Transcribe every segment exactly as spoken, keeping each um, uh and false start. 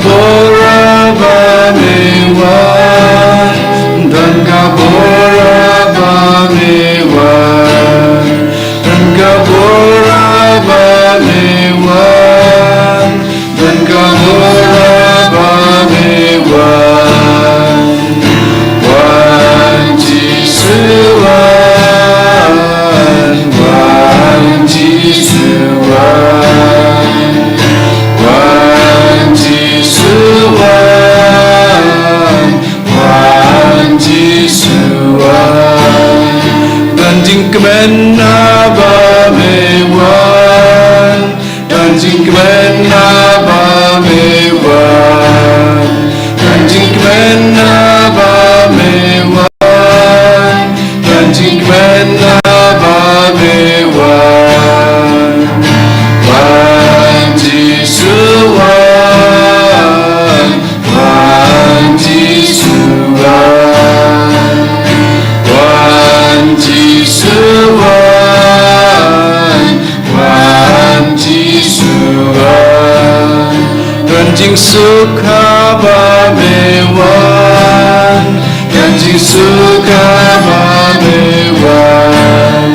Bor ba me wan, don ka bor ba me wan, don ka bor ba me wan, don ka bor ba me wan. Wan Jisu wan, wan Jisu wan, wan Jisu wan, wan Jisu wan. Don jingkmen haba me wan, don jingkmen haba me wan, don jingkmen haba me wan, don jingkmen haba me wan. Wan Jisu wan, wan Jisu wan, wan Jisu wan, wan Jisu wan. Don jingsuk haba me wan, don jingsuk haba me wan,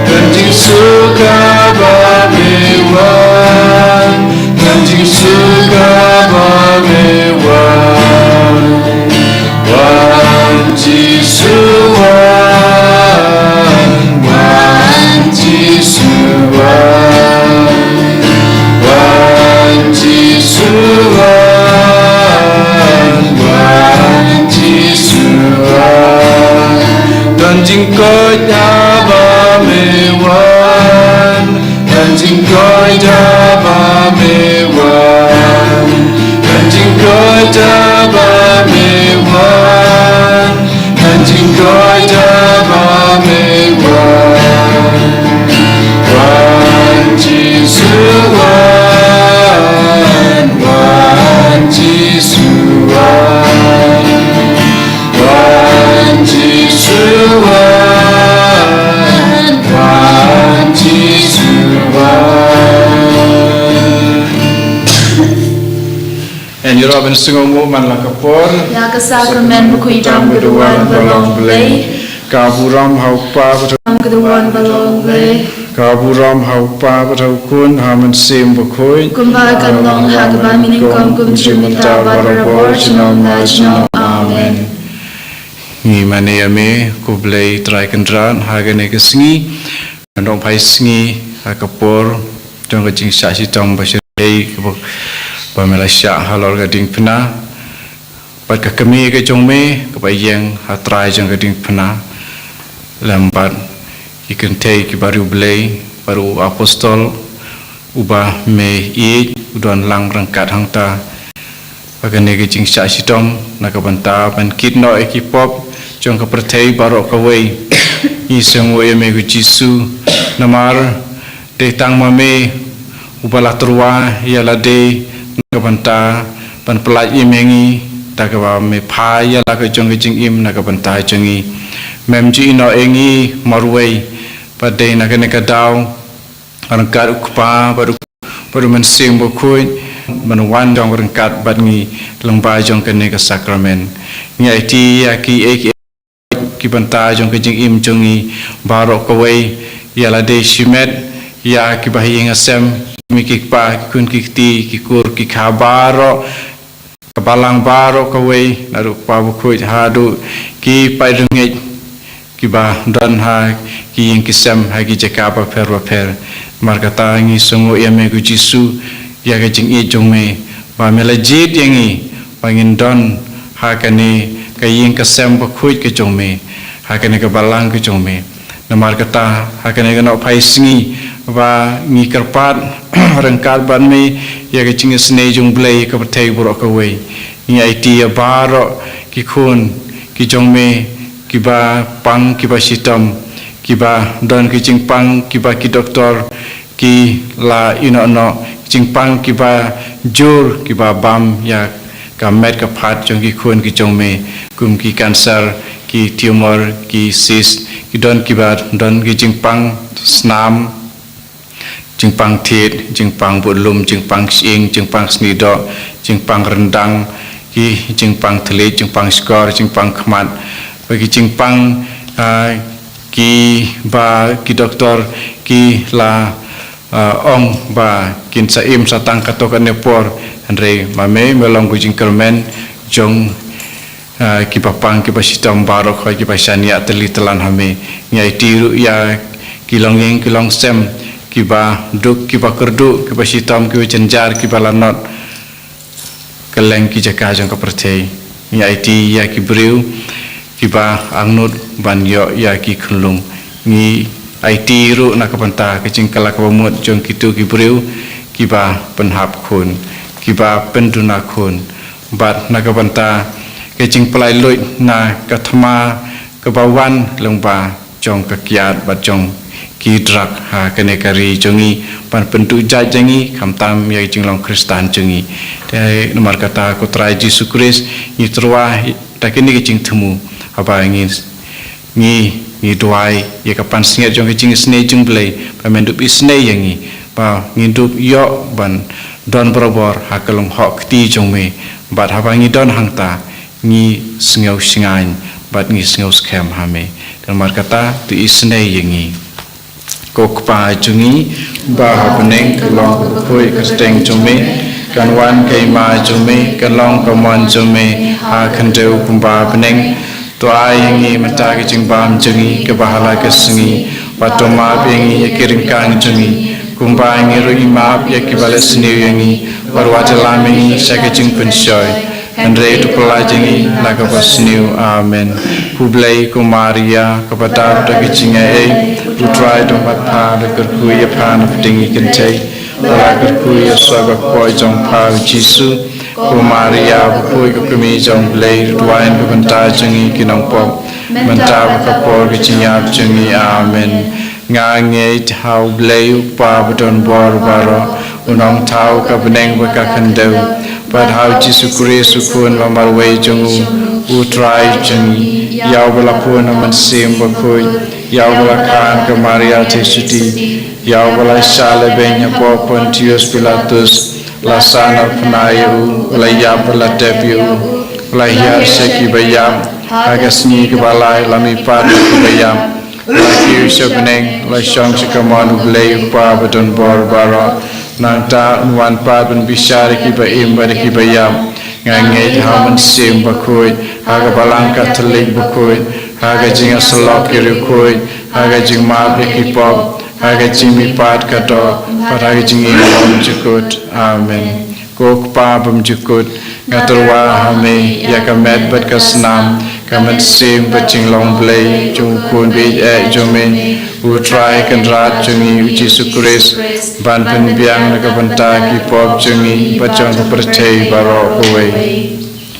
don jingsuk haba me wan, don jingsuk haba me wan. Wan Jisu wan, wan Jisu wan, wan Jisu wan, wan Jisu wan. Don jingkoit haba me wan, don jingkoit haba me wan, don jingkoit haba me wan, don jingkoit haba me wan. Wan Jisu wan, wan Jisu wan, wan Jisu wan, wan Jisu wan. Ngi ïaroh ban sngewnguh man la ka por. Ïa ka sakramen bakhuid tam ka duwan ba long Blei. Ka burom ha u Kpa bad ha u Khun. Tam ka duwan ba long Blei. Ka burom ha u Kpa bad ha u Khun, ha u Mynsiem Bakhuid. Kumba kan long ha kaba nyngkong, kum shi mynta bad barabor, junom la junom. Amen. Ngi mane ïa me ko Blei Trai Kynrad ha kane ka sngi. Ngi phai sngi ha ka por jong ka jingshah shitom ba shyrkhei kaba, ba me la shah halor ka diengphna. Bad ka kmie ka jong me kaba ïeng ha trai jong ka diengphna, lem bad ki kynthei kiba riewblei bad u apostol uba me ïeit u don lang ryngkat hangta. Ha kane ka jingshah shitom na ka bynta ban kit noh ïa ki pop jong ka pyrthei baroh kawei. Ngi sngewnguh ïa me ko Jisu, namar dei tang ma me uba la tyrwa ïa lade na ka bynta ban pyllait im ïa ngi, da kaba me phah ïa la ka jong ka jingim na ka bynta jong ngi. Mem ju ïehnoh ïa ngi marwei, bad dei na kane ka daw ryngkat u Kpa bad u, bad u Mynsiem Bakhuid ban wan jong ryngkat bad ngi lyngba jong kane ka sakramen. Ngi aiti ïa ki, ïa ki ki bynta jong ka jingim jong ngi baroh kawei, ïa lade shimet, ïa kiba ha ïing ha sem, ki kmie ki kpa, ki khun ki kti, ki kur ki kha baroh, ka balang baroh kawei, naduh kpa bakhuid haduh ki paid rangeit kiba don ha ki ïing ki sem ha ki jaka bapher bapher. Namar kata ngi sngewnguh ïa me ko Jisu, ïa ka jingïeit jong me ba me la jied ïa ngi ba ngin don ha kane ka ïing ka sem bakhuid ka jong me, ha kane ka balang ka jong me. Namar kata ha kane ka nohphai sngi ba ngi kyrpad ryngkat bad me ïa ka jingisynei jong U Blei ka pyrthei baroh kawei. Ngi aiti ïa baroh ki khun ki jong me, kiba pang kiba shitom, kiba don ki jingpang kiba ki doktor ki la ïehnoh noh, jingpang kiba jur kiba bam ïa ka met ka phad jong ki khun ki jong me, kum ki cancer, ki tumor, ki cyst, ki don kiba don ki jingpang snam. jingpang thied, jingpang budlum, jingpang shyieng, jingpang sniewdoh, jingpang ryndang, ki jingpang thylliej, jingpang shkor, jingpang khmat, bad ki jingpang, ah, kiba ki doktor ki la, ah, ong ba kin sa im sa tang katto katne por, hynrei ma me me long ka jingkyrmen jong, ah, kiba pang, kiba shitom baroh, kiba shaniah tylli tylan ha me. Ngi aiti ruh ïa ki longïing ki longsem, kiba duk, kiba kyrduh, kiba shitom, kiba jynjar, kiba lanot kylleng ki jaka jong ka pyrthei. Ngi aiti ïa ki briew kiba angnud ban ïoh ïa ki khunlung. Ngi aiti ruh na ka bynta ka jingkylla kaba mut jong kito ki briew kiba pynhap khun, kiba pynduna khun, bad na ka bynta ka jingpynlait luid na ka thma kaba wan lyngba jong ka kiad bad jong ki drug ha kane ka ri jong ngi, ban pynduh jait jong ngi, khamtam ïa ka jinglong Khristan jong ngi. Te namar kata ko Trai Jisu Khrist, ngi tyrwa da kine ki jingthmu, haba ngi, ngi, ngi duwai ïa ka pansngiat jong ka jingisynei jong U Blei, ba men dup isynei ïa ngi, ba ngin dup ïoh ban don barabor ha ka lyngngoh kti jong me, bad haba ngi don hangta, ngi sngew shngaiñ bad ngi sngew skhem ha me. Te namar kata, to isynei ïa ngi. Ko Kpa jong ngi ba ha bneng, kan long ka pyrthei ka kyrteng jong me, kan wan ka hima jong me, kan long ka mon jong me ha khyndew kumba ha bneng. To ai ha ngi mynta ka jingbam jong ngi kaba ha la ka sngi, bad to map ïa ngi ïa ki ryngkang jong ngi, kumba ngi ruh ngi map ïa kiba leh sniew ïa ngi, bad wat ïalam ïa ngi sha ka jingpynshoi, hynrei to pyllait ïa ngi na kaba sniew. Amen. Khublei ko Maria, kaba dap da ka jingaiei, U Trai u don bad pha, la kyrkhu ïa pha napdeng ki kynthei, bad la kyrkhu ïa u soh ba kpoh jong pha U Jisu. Ko Maria bakhuid, ko Kmie jong U Blei, to duwai na ka bynta jong ngi ki nongpop, mynta bad ka por ka jingïap jong ngi. Amen. Nga ngeit ha U Blei U Kpa badonbor baroh, U Nongthaw ka bneng bad ka khyndew, bad ha U Jisu Khrist U Khun ba marwei jong u, U Trai jong ngi, ïa uba la pun ha U Mynsiem Bakhuid, ïa uba la kha na ka Maria Theisotti, ïa uba la shah lehbeiñ hapoh Pontius Pilatus, la sahnarphna ïa u, la ïap bad la tep ïa u, la hiar sha kiba ïap, ha ka sngi kaba lai la mihpat na kiba ïap, la kiew sha bneng, la shong sha kamon U Blei U Kpa badonbor baroh. Nangta un wan pat ban bishar ïa kiba im bad ïa kiba ïap. Nga ngeit ha U Mynsiem Bakhuid, ha ka Balang Katholik bakhuid, ha ka jingïasyllok ki riewkhuid, ha ka jingmap ïa ki pop, ha ka jingmihpat ka doh, bad ha ka jingim bymjukut. Amen. Ko Kpa bymjukut, nga tyrwa ha me ïa ka met bad ka snam, ka mynsiem bad jinglong Blei jong U Khun baieit jong me, U Trai Kynrad jong ngi U Jisu Khrist, ban pynbiang na ka bynta ki pop jong ngi bad jong ka pyrthei baroh kawei.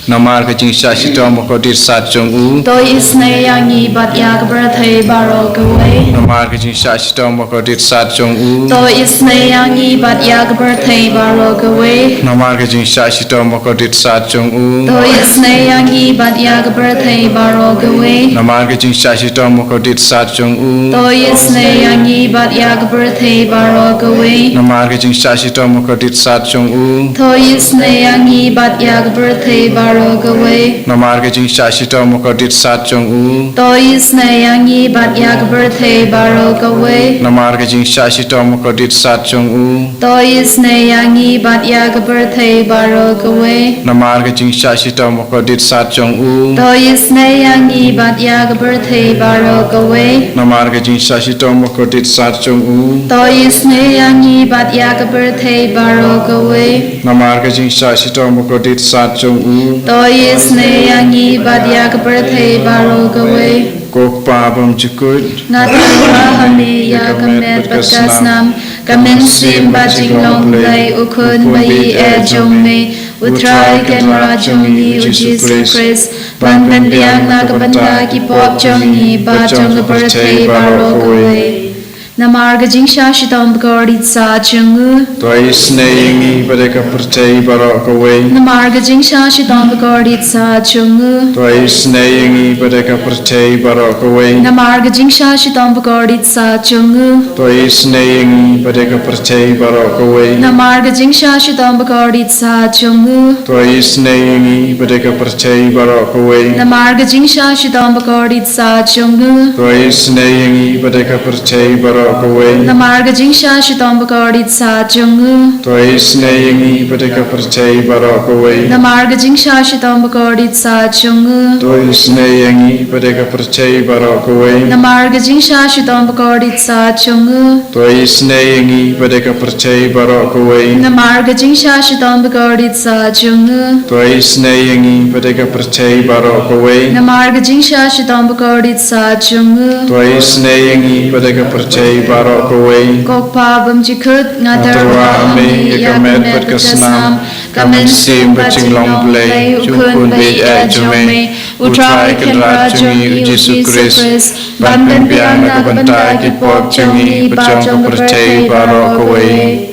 Namar ka jingshah shitom bakordit sat jong u. To isynei ïa ngi bad ïa ka pyrthei baroh kawei. Namar ka jingshah shitom bakordit sat jong u. To isynei ïa ngi bad ïa ka pyrthei baroh kawei. Namar ka jingshah shitom bakordit sat jong u. To isynei ïa ngi bad ïa ka pyrthei baroh kawei. Namar ka jingshah shitom bakordit sat jong u. To isynei ïa ngi bad ïa ka pyrthei baroh kawei. Namar ka jingshah shitom bakordit sat jong u. To isynei ïa ngi bad ïa ka pyrthei baroh kawei. Namar ka jingshah shitom bakordit sat jong u. To isynei ïa ngi bad ïa ka pyrthei baroh kawei. Namar ka jingshah shitom bakordit sat jong u. To isynei ïa ngi bad ïa ka pyrthei baroh kawei. Namar ka jingshah shitom bakordit sat jong u. To isynei ïa ngi bad ïa ka pyrthei baroh kawei. Namar ka jingshah shitom bakordit sat jong u. To isynei ïa ngi bad ïa ka pyrthei baroh kawei. Namar ka jingshah shitom bakordit sat jong u. To isynei ïa ngi bad ïa ka pyrthei baroh kawei. Ko Kpa bymjukut. Nga tyrwa ha me ïa ka met bad ka snam, ka mynsiem bad jinglong Blei U Khun baieit jong me, U Trai Kynrad jong ngi U Jisu Khrist, ban pynbiang na ka bynta ki pop jong ngi bad jong ka pyrthei baroh kawei. Namar ka jingshah shitom bakordit sah jong u. To isynei ïa ngi bad ïa ka pyrthei baroh kawei. Namar ka jingshah shitom bakordit sah jong u. To isynei ïa ngi bad ïa ka pyrthei baroh kawei. Namar ka jingshah shitom bakordit sah jong u. To isynei ïa ngi bad ïa ka pyrthei baroh kawei. Namar ka jingshah shitom bakordit sah jong u. To isynei ïa ngi bad ïa ka pyrthei baroh kawei. Namar ka jingshah shitom bakordit sah jong u. To isynei ïa ngi bad ïa ka pyrthei baroh kawei. Namar ka jingshah shitom bakordit sah jong u. To isynei ïa ngi bad ïa ka pyrthei baroh kawei. Namar ka jingshah shitom bakordit sah jong u. To isynei ïa ngi bad ïa ka pyrthei baroh kawei. Namar ka jingshah shitom bakordit sah jong u. To isynei ïa ngi bad ïa ka pyrthei baroh kawei. Namar ka jingshah shitom bakordit sah jong u. To isynei ïa ngi bad ïa ka pyrthei baroh kawei. Namar ka jingshah shitom bakordit sah jong u. To isynei ïa ngi bad ïa ka pyrthei baroh kawei. Ko Kpa bymjukut, nga tyrwa ha me ïa ka met bad ka snam, ka mynsiem bad jinglong Blei, u Khun ba ïeit jong me, U Trai Kynrad jong ngi, U Jisu Khrist, ban pynbiang na ka bynta ki pop jong ngi bad jong ka pyrthei baroh kawei.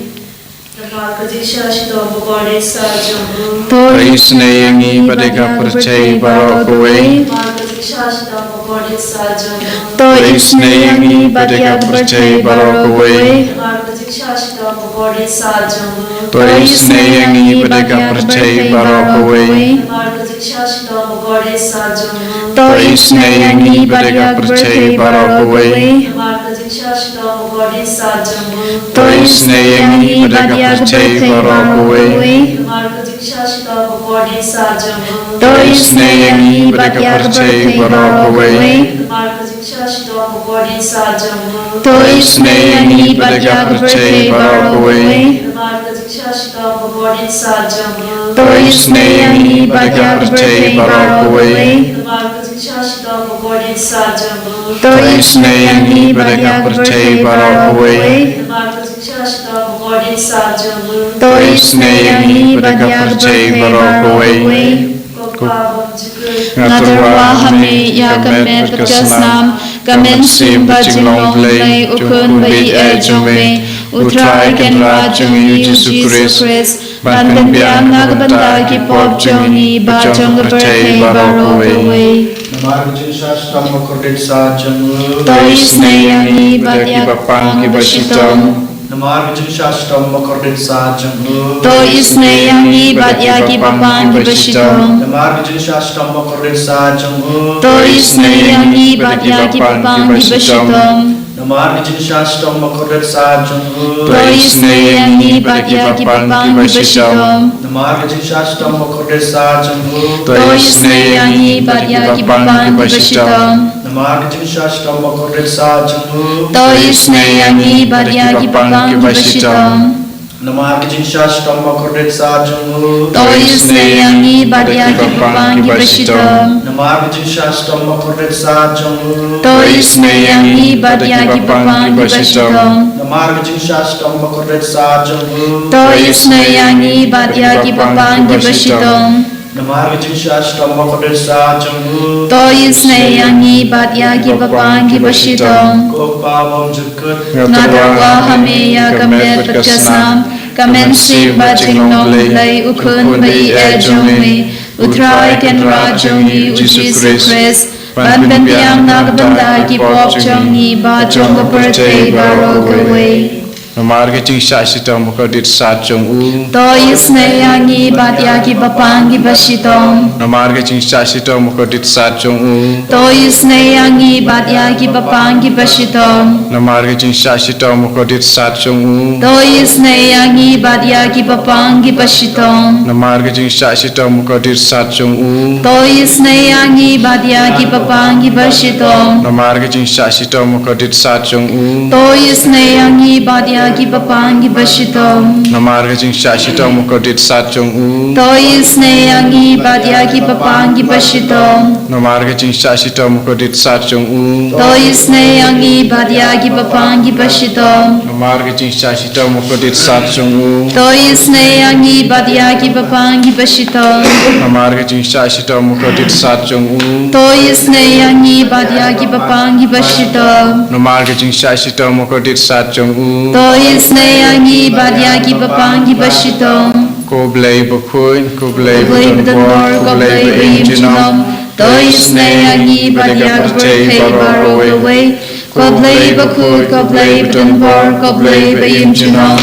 Namar ka jingshah shitom bakordit sah jong u. To isynei ïa ngi bad ïa ka pyrthei baroh kawei. Namar ka jingshah shitom bakordit sah jong u. To isynei ïa ngi bad ïa ka pyrthei baroh kawei. Namar ka jingshah shitom bakordit sah jong u. To isynei ïa ngi bad ïa ka pyrthei baroh kawei. Namar ka jingshah shitom bakordit sah jong u. To isynei ïa ngi bad ïa ka pyrthei baroh kawei. Namar ka jingshah shitom bakordit sah jong u. To isynei ïa ngi bad ïa ka pyrthei baroh kawei. Namar ka jingshah shitom bakordit sah jong u. To isynei ïa ngi bad ïa ka pyrthei baroh kawei. Namar ka jingshah shitom bakordit sah jong u. To isynei ïa ngi bad ïa ka pyrthei baroh kawei. Namar ka jingshah shitom bakordit sah jong u. To isynei ïa ngi bad ïa ka pyrthei baroh kawei. Namar ka jingshah shitom bakordit sah jong u. To isynei ïa ngi bad ïa ka pyrthei baroh kawei. Namar ka jingshah shitom bakordit sah jong u. To isynei ïa ngi bad ïa ka pyrthei baroh kawei. Ko Kpa bymjukut, nga tyrwa ha me ïa ka met bad ka snam, ka mynsiem bad jinglong Blei, U Khun ba ïeit jong me, U Trai Kynrad jong ngi, U Jisu Khrist, ban pynbiang na ka bynta ki pop jong ngi bad jong ka pyrthei baroh kawei. Namar ka jingshah shitom bakordit sah jong u. To isynei ïa ngi bad ïa ki bapang ki bashitom. Namar ka jingshah shitom bakordit sah jong u. To isynei ïa ngi bad ïa ki bapang ki bashitom. Namar ka jingshah shitom bakordit sah jong u. To isynei ïa ngi bad ïa ki bapang ki bashitom. Namar ka jingshah shitom bakordit sah jong u. To isynei ïa ngi bad ïa ki bapang ki bashitom. Namar ka jingshah shitom bakordit sah jong u. To isynei ïa ngi bad ïa ki bapang ki bashitom. Namar ka jingshah shitom bakordit sah jong u. To isynei ïa ngi bad ïa ki bapang ki bashitom. Namar ka jingshah shitom bakordit sah jong u. To isynei ïa ngi bad ïa ki bapang ki bashitom. Namar ka jingshah shitom bakordit sah jong u. To isynei ïa ngi bad ïa ki bapang ki bashitom. Namar ka jingshah shitom bakordit sah jong u. To isynei ïa ngi bad ïa ki bapang ki bashitom. Namar ka jingshah shitom bakordit sah jong u. To isynei ïa ngi bad ïa ki bapang ki bashitom. Ko Kpa bymjukut, nga tyrwa ha me ïa ka met bad ka snam, ka mynsiem bad jinglong Blei, U Khun ba ïeit jong me, U Trai Kynrad jong ngi, U Jisu Khrist, ban pynbiang na ka bynta ki pop jong ngi bad jong ka pyrthei baroh kawei. Namar ka jingshah shitom bakordit sah jong u. To isynei ïa ngi bad ïa ki bapang ki bashitom. Namar ka jingshah shitom bakordit sah jong u. To isynei ïa ngi bad ïa ki bapang ki bashitom. Namar ka jingshah shitom bakordit sah jong u. To isynei ïa ngi bad ïa ki bapang ki bashitom. Namar ka jingshah shitom bakordit sah jong u. To isynei ïa ngi bad ïa ki bapang ki bashitom. Namar ka jingshah shitom bakordit sah jong u. To isynei ïa ngi bad ïa ki bapang ki bashitom. Namar ka jingshah shitom bakordit sat jong u. To isynei ïa ngi bad ïa ki bapang ki bashitom. Namar ka jingshah shitom bakordit sat jong u. To isynei ïa ngi bad ïa ki bapang ki bashitom. Namar ka jingshah shitom bakordit sat jong u. To isynei ïa ngi bad ïa ki bapang ki bashitom. Namar ka jingshah shitom bakordit sat jong u. To isynei ïa ngi bad ïa ki bapang ki bashitom. Namar ka jingshah shitom bakordit sat jong u. To isynei ïa ngi bad ïa ki bapang ki bashitom. Ko Blei bakhuid, ko Blei badonbor, ko Blei ba im junom. To isynei ïa ngi bad ïa ka pyrthei baroh kawei. Ko Blei bakhuid, ko Blei badonbor, ko Blei ba im junom.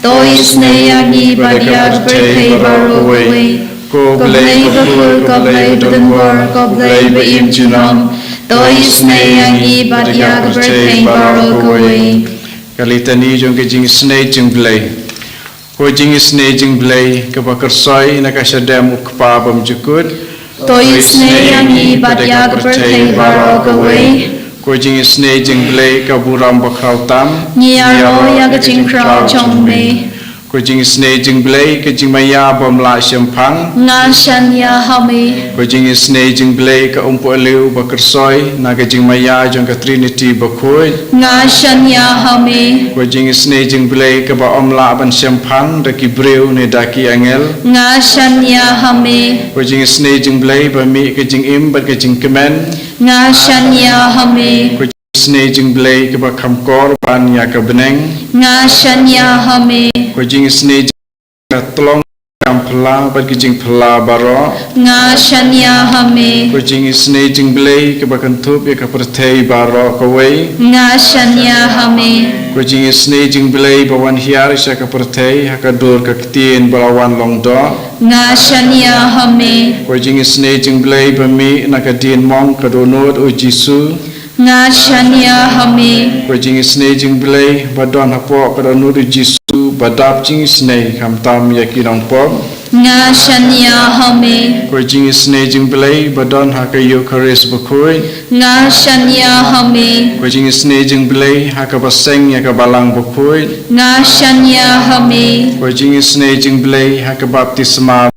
To isynei ïa ngi bad ïa ka pyrthei baroh kawei. Ko Blei bakhuid, ko Blei badonbor, ko Blei ba im junom. To isynei ïa ngi bad ïa ka pyrthei baroh kawei. Ka litani jong ka jingisynei jong Blei. Ko jingisynei jong Blei kaba kyrsoi na ka shadem u Kpa bymjukut. To isynei ïa ngi bad ïa ka pyrthei baroh kawei. Ko jingisynei jong Blei ka burom bakhraw tam. Ngi ïaroh ïa ka jingkhraw jong me. Ko jingisynei jong Blei ka jingmaïa bym lah shemphang. Nga shaniah ha me. Ko jingisynei jong Blei ka umpohliew ba kyrsoi na ka jingmaïa jong ka Trinity bakhuid. Nga shaniah ha me. Ko jingisynei jong Blei kaba ym lah ban shemphang da ki briew ne da ki angel. Nga shaniah ha me. Ko jingisynei jong Blei ba mih ka jingim bad ka jingkmen. Nga shaniah ha me. Ko jingisynei jong Blei kaba kham kor ban ïa ka bneng. Nga shaniah ha me. Ko jingisynei jong ka tlong kam phylla bad ka jingphylla baroh. Nga shaniah ha me. Ko jingisynei jong Blei kaba kynthup ïa ka pyrthei baroh kawei. Nga shaniah ha me. Ko jingisynei jong Blei ba wan hiar sha ka pyrthei ha ka dur ka ktien ba la wan long doh. Nga shaniah ha me. Ko jingisynei jong Blei ba mih na ka diengmong ka dohnud u Jisu. Nga shaniah ha me. Ko jingisynei jong Blei ba don hapoh ka dohnud u Jisu ba dap jingisynei khamtam ïa ki nongpop. Nga shaniah ha me. Ko jingisynei jong Blei ba don ha ka Eukharist bakhuid. Nga shaniah ha me. Ko jingisynei jong Blei ha kaba seng ïa ka balang bakhuid. Nga shaniah ha me. Ko jingisynei jong Blei ha ka baptisma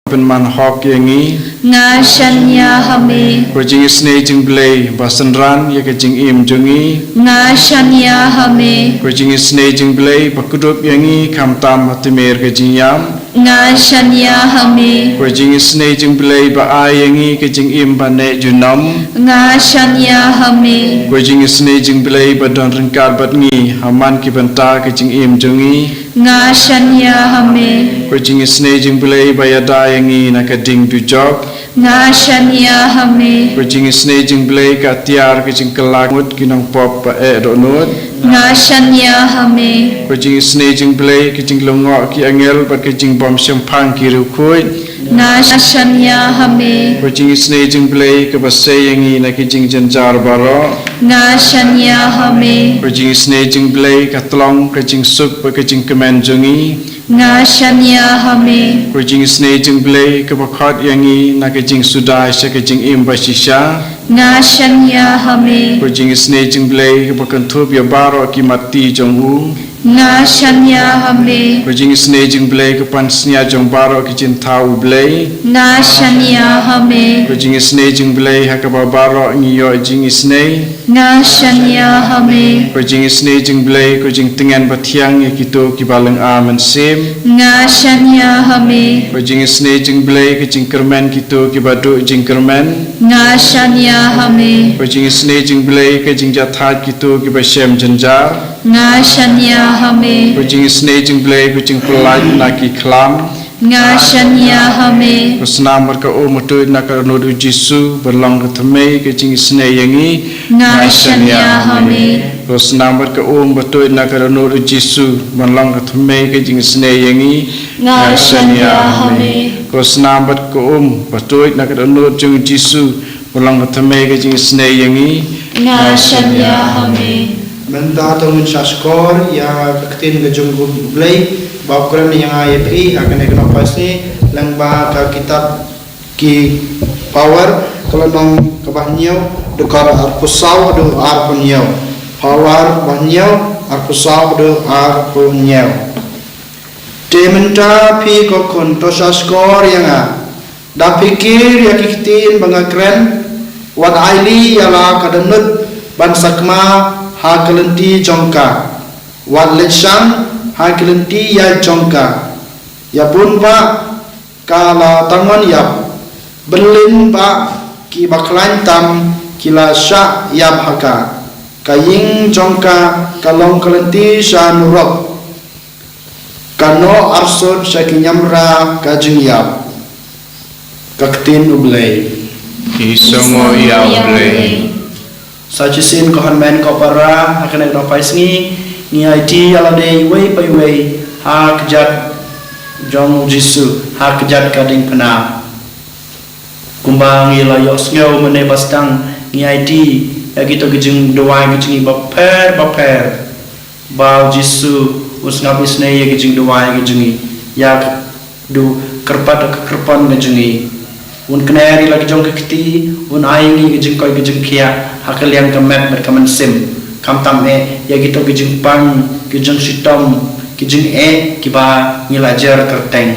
pynman hok ïa ngi. Nga shaniah ha me. Ko jingisynei jong Blei ba synran ïa ka jingim jong ngi. Nga shaniah ha me. Ko jingisynei jong Blei ba kdup ïa ngi khamtam ha tmier ka jingïap. Nga shaniah ha me. Ko jingisynei jong Blei ba ai ïa ngi ka jingim ba neh junom. Nga shaniah ha me. Ko jingisynei jong Blei ba don ryngkat bad ngi ha man ki bynta ka jingim jong ngi. Nga shaniah ha me. Ko jingisynei jong Blei ba ïada ïa ngi na ka ding dujok. Nga shaniah ha me. Ko jingisynei jong Blei ka atiar ka jingkylla mut ki nongpop ba eh dohnud. Nga shaniah ha me. Ko jingisynei jong Blei ka jinglyngngoh ki angel bad ka jingbym shemphang ki riewkhuid. Nga shaniah ha me. Ko jingisynei jong Blei kaba sei ïa ngi na ki jingjynjar baroh. Nga shaniah ha me. Ko jingisynei jong Blei ka tlong ka jingsuk bad ka jingkmen jong ngi. Nga shaniah ha me. Ko jingisynei jong Blei kaba khot ïa ngi na ka jingsuda sha ka jingim ba shisha. Nga shaniah ha me. Ko jingisynei jong Blei kaba kynthup ïa baroh ki matti jong u. Nga shaniah ha me. Ko jingisynei jong Blei ka pansngiat jong baroh ki jingthaw u Blei. Nga shaniah ha me. Ko jingisynei jong Blei ha kaba baroh ngi ïoh jingisynei. Nga shaniah ha me. Ko jingisynei jong Blei ko jingtngen ba thiang ïa kito kiba lynga mynsiem. Nga shaniah ha me. Ko jingisynei jong Blei ka jingkyrmen kito kiba duh jingkyrmen. Nga shaniah ha me. Ko jingisynei jong Blei ka jingjahthait kito kiba shem jynjar. Nga shaniah ha me. Ko jingisynei jong Blei ko jingpyllait na ki khlam. Nga shaniah ha me. Ko snam bad ka um ba tuid na ka dohnud u Jisu ban long ka thymmei ka jingisynei ïa ngi. Nga shaniah ha me. Ko snam bad ka um ba tuid na ka dohnud u Jisu ban long ka thymmei ka jingisynei ïa ngi. Nga shaniah ha me. Ko snam bad ka um ba tuid na ka dohnud jong u Jisu ban long ka thymmei ka jingisynei ïa ngi. Nga shaniah ha me. Mynta to ngin sa shkor ïa ka ktien ka jong u Blei ba u kren ïa nga ïa phi ha kane ka nongpasni lyngba ka kitab Ki Power. ka lynnong kaba hynñiew, dkhot arphew saw haduh arphew hynñiew. Pharao kaba hynñiew, arphew saw haduh arphew hynñiew. Te mynta phi ko khun, to sngap skhor ïa nga. Da phi kir ïa ki ktien ba nga kren, wat ailad ïa la ka dohnud ban sakma ha ka lynti jong ka. Wat leit shang ha ka lynti ïaid jong ka. Ïa bun bah ka la tang wan ïap. Bun bah ki ba khlaiñ tam ki la shah ïap ha ka. Ka ïing jong ka ka long ka lynti sha nurok. Ka noh arsut sha ki ñiamra ka jingïap. Ka ktien U Blei. Ki sngew ïa U Blei. Sa shisien ko hynmen ko para, ha kane ka phai sngi, ngi aiti ïa lade iwei pa iwei ha kjat jong U Jisu, ha kjat ka diengphna. Kumba ngi la ïohsngew mynne ba sdang, ngi aiti ïa kito ki jingduwai ki jong ngi bapher bapher. Ba U Jisu un sngap isynei ïa ki jingduwai ki jong ngi, ïa ka duh kyrpad ka kyrpon ka jong ngi. Un kner ïa la ki jong ki kti, un ai ngi ki jingkoit ki jingkhiah ha ka liang ka met bad ka mynsiem. Khamtam eh ïa kito ki jingpang, ki jingshitom, ki jingeh kiba ngi la jer kyrteng.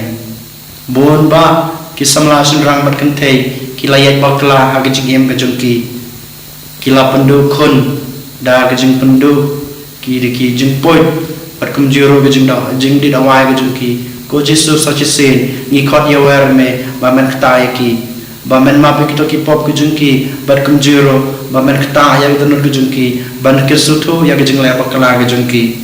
Bun bah ki samla shynrang bad kynthei ki la ïaid bakla ha ka jingim ka jong ki. Ki la pynduh khun da ka jingpynduh ki da ki jingpuid bad kumjuh ruh ka jingda-, jingdih dawai ka jong ki. Ko Jisu, sa shisien ngi khot ïa wer me ba men ktah ïa ki, ba men map ïa kito ki pop ka jong ki, bad kumjuh ruh ba men ktah ïa ka dohnud ka jong ki ban kyrsuthu ïa ka jingleh bakla ka jong ki.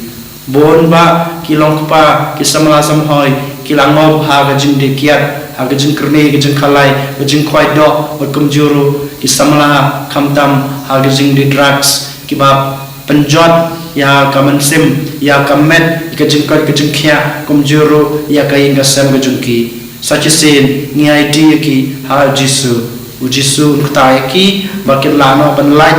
Bun bah ki longkpa, ki samla samhoi ki la ngop ha ka jingdih kiad, ha ka jingkyrni, ka jingkhalai, ka jingkhwai doh, bad kumjuh ruh ki samla khamtam ha ka jingdih drugs, kiba pynjot ïa ka mynsiem, ïa ka met, ïa ka jingkoit ka jingkhiah, kumjuh ruh ïa ka ïing ka sem ka jong ki. Sa shisien ngi aiti ïa ki ha U Jisu. U Jisu un ktah ïa ki ba kin lah noh ban lait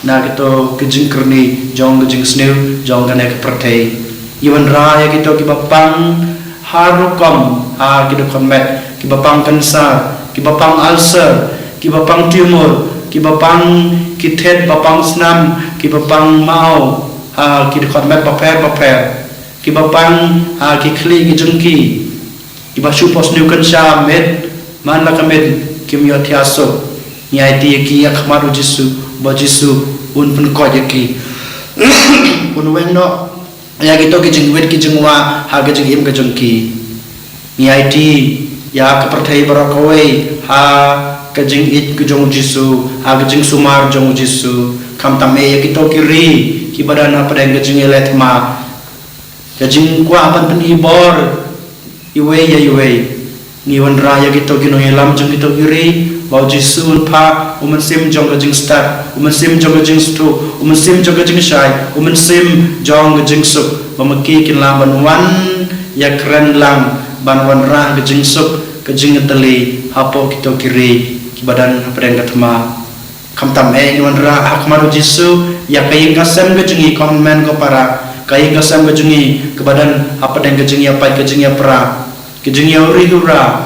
na kito ki jingkyrni jong ka jingsniew jong kane ka pyrthei. Ngi wanrah ïa kito kiba pang ha rukom, ha ki dkhot met, kiba pang kansar, kiba pang ulcer, kiba pang tumor, kiba pang ki thied ba pang snam, kiba pang maw ha ki dkhot met bapher bapher, kiba pang ha ki khlieh ki jong ki, kiba shu pos sniew kynja miet man la ka miet, kim ïohthiah suk. Ngi aiti ïa ki ha khmat U Jisu, ba U Jisu un pynkoit ïa ki, un weng noh ïa kito ki jingwit ki jingwah ha ka jingim ka jong ki. Ngi aiti ïa ka pyrthei baroh kawei ha ka jingïeit ka jong U Jisu, ha ka jingsumar jong U Jisu. Khamtam eh ïa kito ki ri kiba don hapdeng ka jingïaleh thma, ka jingkwah ban pyni bor iwei ïa iwei. Ngi wanrah ïa kito ki nongïalam jong kito ki ri, ba U Jisu un phah u mynsiem jong ka jingstad, u mynsiem jong ka jingsngewthuh, u mynsiem jong ka jingshai, u mynsiem jong ka jingsuk, ba ma ki kin lah ban wan ïakren lang, ban wanrah ka jingsuk, ka jingïatylli hapoh kito ki ri kiba don hapdeng ka thma. Khamtam eh ngi wanrah ha khmat U Jisu ïa ka ïing ka sem ka jong ngi, ko hynmen ko para, ka ïing ka sem ka jong ngi kaba don hapdeng ka jingïapait ka jingïapra, ka jingïauri ura.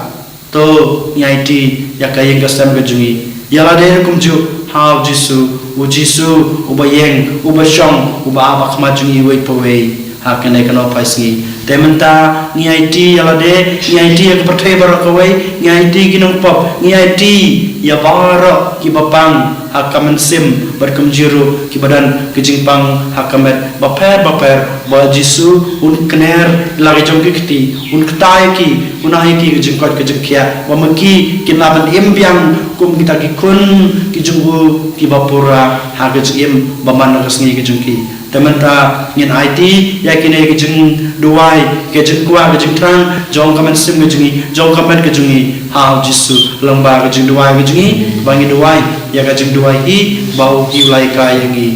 To ngi aiti ïa ka ïing ka sem ka jong ngi, ïa lade kumjuh ha U Jisu, U Jisu uba ïeng, uba shong, uba ap ha khmat jong ngi iwei pa iwei ha kane ka nongphai sngi. Te mynta ngi aiti ïa lade, ngi aiti ïa ka pyrthei baroh kawei, ngi aiti ki nongpop, ngi aiti ïa baroh kiba pang ha ka mynsiem bad kumjuh ruh kiba don ka jingpang ha ka met bapher bapher, ba U Jisu un kner la ki jong ki kti, un ktah ïa ki, un ai ïa ki ka jingkoit ka jingkhiah, ba ma ki kin lah ban im biang kum kita ki khun ki jong U kiba pura ha ka jingim ba man la ka sngi ka jong ki. Te mynta ngin aiti ïa kine ki jingduwai, ki jingkwah, ki jingthrang jong ka mynsiem ka jong ngi, jong ka met ka jong ngi ha U Jisu, lyngba ki jingduwai ki jong ngi ba ngi duwai ïa ka jingduwai hi, ba U hi u la ïa ka ïa ngi.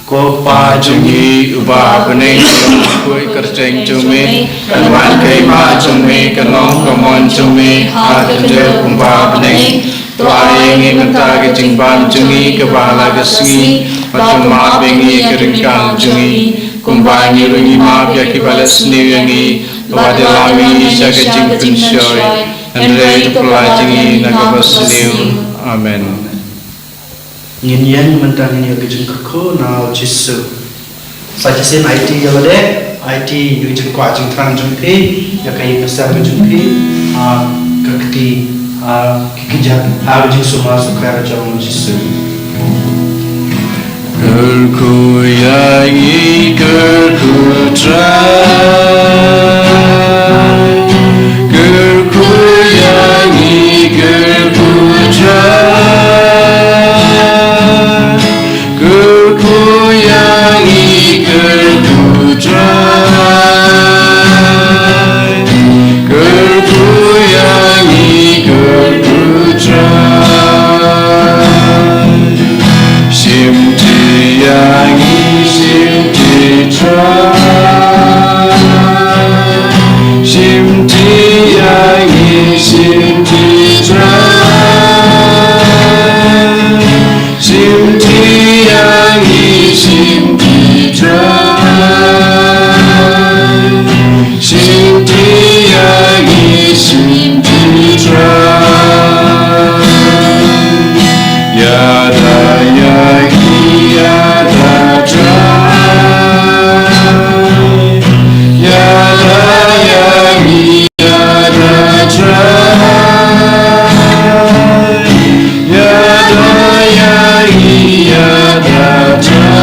Ko Kpa jong ngi uba ha bneng, ka long kyrteng jong me, kan wan ka hima jong me, kan long ka mon jong me ha ka khyndew kumba ha bneng. To ai ïa ngi mynta ka jingbam jong ngi kaba ha la ka sngi, bad to map ïa ngi ka ryngkang jong ngi, kumba ngi ruh ngi map ïa kiba leh sniew ïa ngi. To wat ïalam ïa ngi sha ka jingpynshoi, hynrei to pyllait ïa ngi na kaba sniew. Amen. Ngin ïeng mynta ngin ïa ka jingkyrkhu na u Jisu. Sa shisien aiti ïa lade, aiti ïa ka jingkwah jingthrang jong phi, ïa ka ïing ka sem ka jong phi, ha ka kti, ha ki kjat, ha ka jingsumar sukher jong u Jisu. Kyrkhu ïa ngi, kyrkhu Trai. Kyrkhu ïa ngi, kyrkhu Trai. Kyrkhu ïa ngi, kyrkhu Trai. Kyrkhu ïa ngi, kyrkhu Trai. Shim ti ïa ngi, shim ti Trai. Shim ti ïa ngi, shim ti Trai. Shim ti ïa ngi, shim ti Trai. Shim ti ïa ngi, shim ti Trai. Ïada ïa ngi, ïada Trai. Ïada ïa ngi, ïada Trai. Ïada ïa ngi, ïada Trai.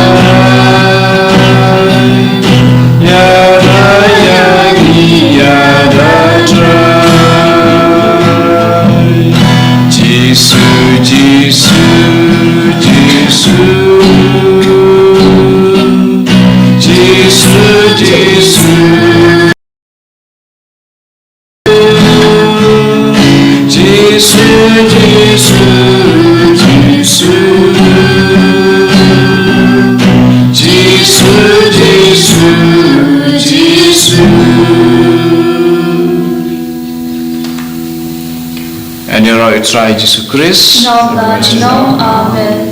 Ïada ïa ngi, ïada Trai. Jisu, Jisu, Jisu. Jisu, Jisu. Jisu, Jisu, Jisu. Jisu, Jisu, Jisu. Yn ïaroh ïa u Trai Jisu Khrist. Nongpynim, amen.